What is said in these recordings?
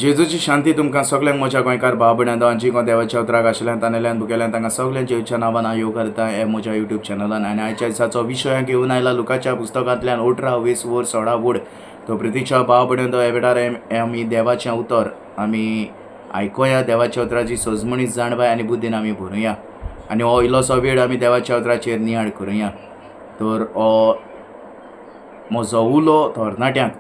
जेजूची शांती तुमकां सगल्यांक म्हज्या गोंयकार भाव भयणां आनी जी देवाच्या उतराक आशिल्ल्यान तानेल्यान भुकेल्यान तांकां सगल्यांक जेजूच्या नांवान हांव येवकार दिता हे म्हज्या युट्यूब चॅनलान. आनी आयच्या दिसाचो विशय घेवन आयला लुकाच्या पुस्तकांतल्यान 18 वीस वर 16 वड. तो प्रितीच्या भाव भयणां ह्या वेळार आमी देवाचें उतर आमी आयकोया, देवाच्या उतराची सजमणी जाणवाय आनी बुद्दीन आमी भरुया आनी हो इल्लोसो वेळ आमी देवाच्या उतराचेर नियाळ करुया. तर हो म्हजो उलो तरणाट्यांक,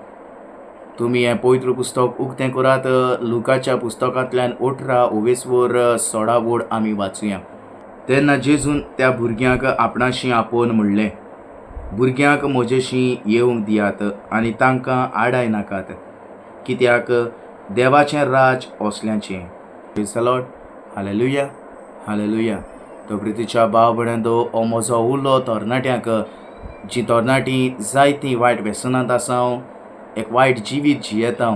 तुमी हें पवित्र पुस्तक उक्तें करात, लुकाच्या पुस्तकांतल्यान 18 ओवेसवर 16 वड आमी वाचुया. तेन्ना जेजून त्या भुरग्यांक आपणाशी आपोवन म्हणलें, भुरग्यांक म्हजेशी येवंक दियात आनी तांकां आडाय नाकात, कित्याक देवाचें राज असल्यांचें. Praise the Lord, hallelujah, hallelujah. तो प्रितीच्या भाव भयणांनो, हो म्हजो उलो तरणाट्यांक, जी तरणाटीं जायतीं वायट व्यसनांत आसा, एक वायट जिवीत जियेता,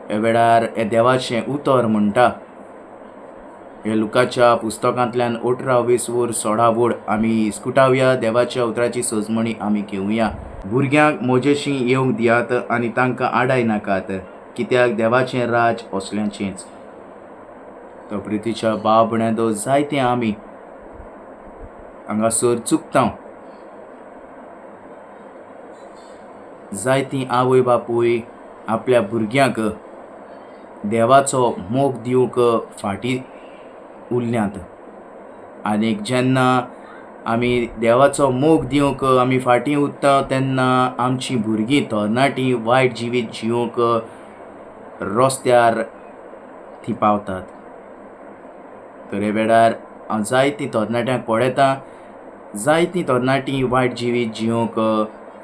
ह्या वेळार हें देवाचें उतर म्हणटा, हे लुकाच्या पुस्तकांतल्यान 18 वीस वर 16 वड आमी स्कुटावया, देवाच्या उतराची सजमणी आमी घेवया. भुरग्यांक म्हजेशी येवंक दियात आनी तांकां आडाय नाकात, कित्याक देवाचें राज असल्यांचेंच. तो प्रितीच्या भाव भयणांनो, जायते आमी हांगासर चुकता, जायतीं आवय बापूय आपल्या भुरग्यांक देवाचो मोग दिवंक फाटीं उरल्यांत. आनीक जेन्ना आमी देवाचो मोग दिवंक आमी फाटीं उरता तेन्ना आमचीं भुरगीं तरणाटीं वायट जिवीत जिवंक रस्त्यार ती पावतात. तर हे वेळार हांव जायतीं तरणाट्यांक पळयतां, जायतीं तरणाटीं वायट जिवीत जिवंक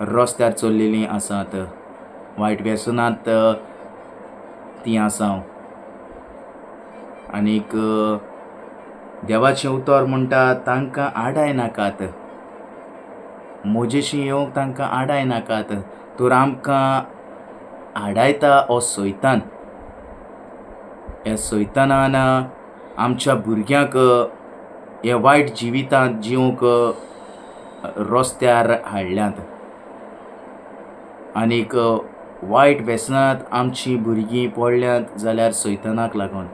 रस्त्यार चल्लेलीं आसात, वायट व्यसनांत तीं आसा. आनीक देवाचें उतर म्हणटा तांकां आडाय नाकात, म्हजेशी येवंक तांकां आडाय नाकात. तर आमकां आडायता हो सैतान. ह्या सैतानान आमच्या भुरग्यांक हे वायट जिवितांत जिवंक रस्त्यार हाडल्यात आनीक वायट व्यसनांत आमची भुरगीं पडल्यांत जाल्यार सैतानाक लागून.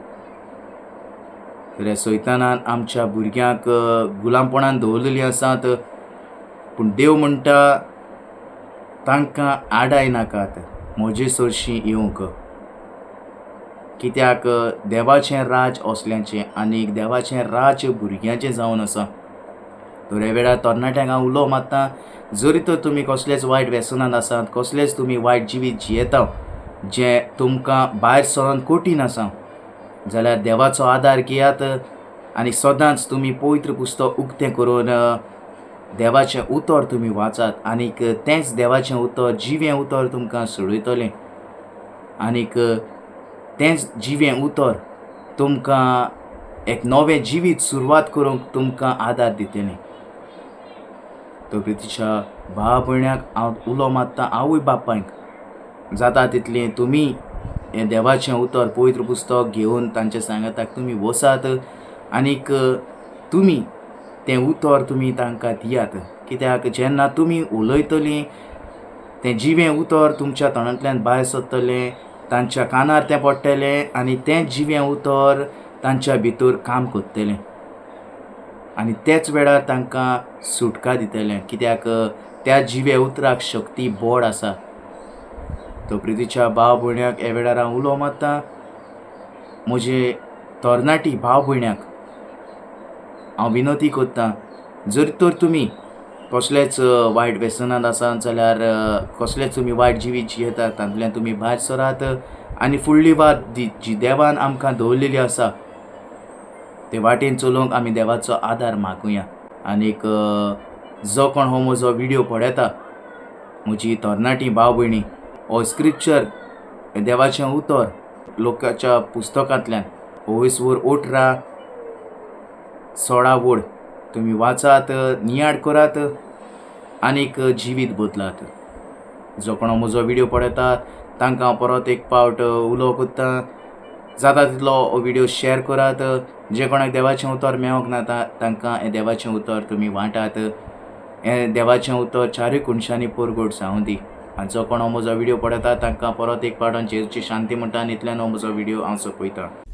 तर ह्या सैतानान आमच्या भुरग्यांक गुलामपणान दवरलेलीं आसात, पूण देव म्हणटा तांकां आडाय नाकात म्हजे सरशीं येवंक, कित्याक देवाचें राज असल्यांचें आनीक देवाचें राज भुरग्यांचें जावन आसा. तर ह्या वेळार तरणाट्यांक हांव उलो मारता, जरी तर तुमी कसलेच वायट व्यसनांत आसात, कसलेच तुमी वायट जिवीत जियेता जें तुमकां भायर सरोन कठीण आसा, जाल्यार देवाचो आदार घेयात आनी सदांच तुमी पवित्र पुस्तक उक्तें करून देवाचें उतर तुमी वाचात आनीक तेंच देवाचें उतर जिवें उतर तुमकां सोडयतलें आनीक तेंच जिवें उतर तुमकां एक नवें जिवीत सुरवात करूंक तुमकां आदार दितलें. तो प्रितीच्या भाव भयण्याक हांव उलो मारता, आवय बापायक जाता तितलें तुमी हें देवाचें उतर पवित्र पुस्तक घेवन तांच्या सांगाताक तुमी वसात आनीक तुमी तें उतर तुमी तांकां दियात, कित्याक जेन्ना तुमी उलयतलीं तें जिवें उतर तुमच्या तोंडांतल्यान भायर सरतलें, तांच्या कानार तें पडटलें आनी तें जिवें उतर तांच्या भितर काम करतलें आनी तेच वेळार तांकां सुटका दितलें, कित्याक त्या जिव्या उतराक शक्ती बोड आसा. तो प्रितीच्या भाव भयण्याक ह्या वेळार हांव उलो मारता, म्हजे तरणाटी भाव भयण्याक हांव विनंती करता, जर तर तुमी कसलेच वायट व्यसनांत आसा जाल्यार कसलेच तुमी वायट जिवीत जियेतात तातूंतल्यान तुमी भायर सरात आनी फुडली वाट जी देवान आमकां दवरलेली आसा ते वाटेन चलोवंक आमी देवाचो आदार मागुया. आनीक जो कोण हो म्हजो व्हिडियो पळयता, म्हजी तरणाटी भाव भयणी, हो स्क्रिप्चर देवाचें उतर लोकांच्या पुस्तकांतल्यान ओवेसवर 18 16 वड तुमी वाचात, नियाळ करात आनीक जिवीत बदलात. जो कोण म्हजो व्हिडियो पळयता तांकां हांव परत एक पावट उलो करता, जाता तितलो हो व्हिडियो शेयर करात. जे कोणाक देवाचें उतर मेळोंक ना तांकां हें देवाचें उतर तुमी वांटात. हें देवाचें उतर चारूय कोनशांनी परगट जावं दी. आनी जो कोण हो म्हजो व्हिडियो पळयता तांकां परत एक पावट जेजूची शांती म्हणटा आनी इतल्यान हो म्हजो व्हिडियो हांव सोंपयतां.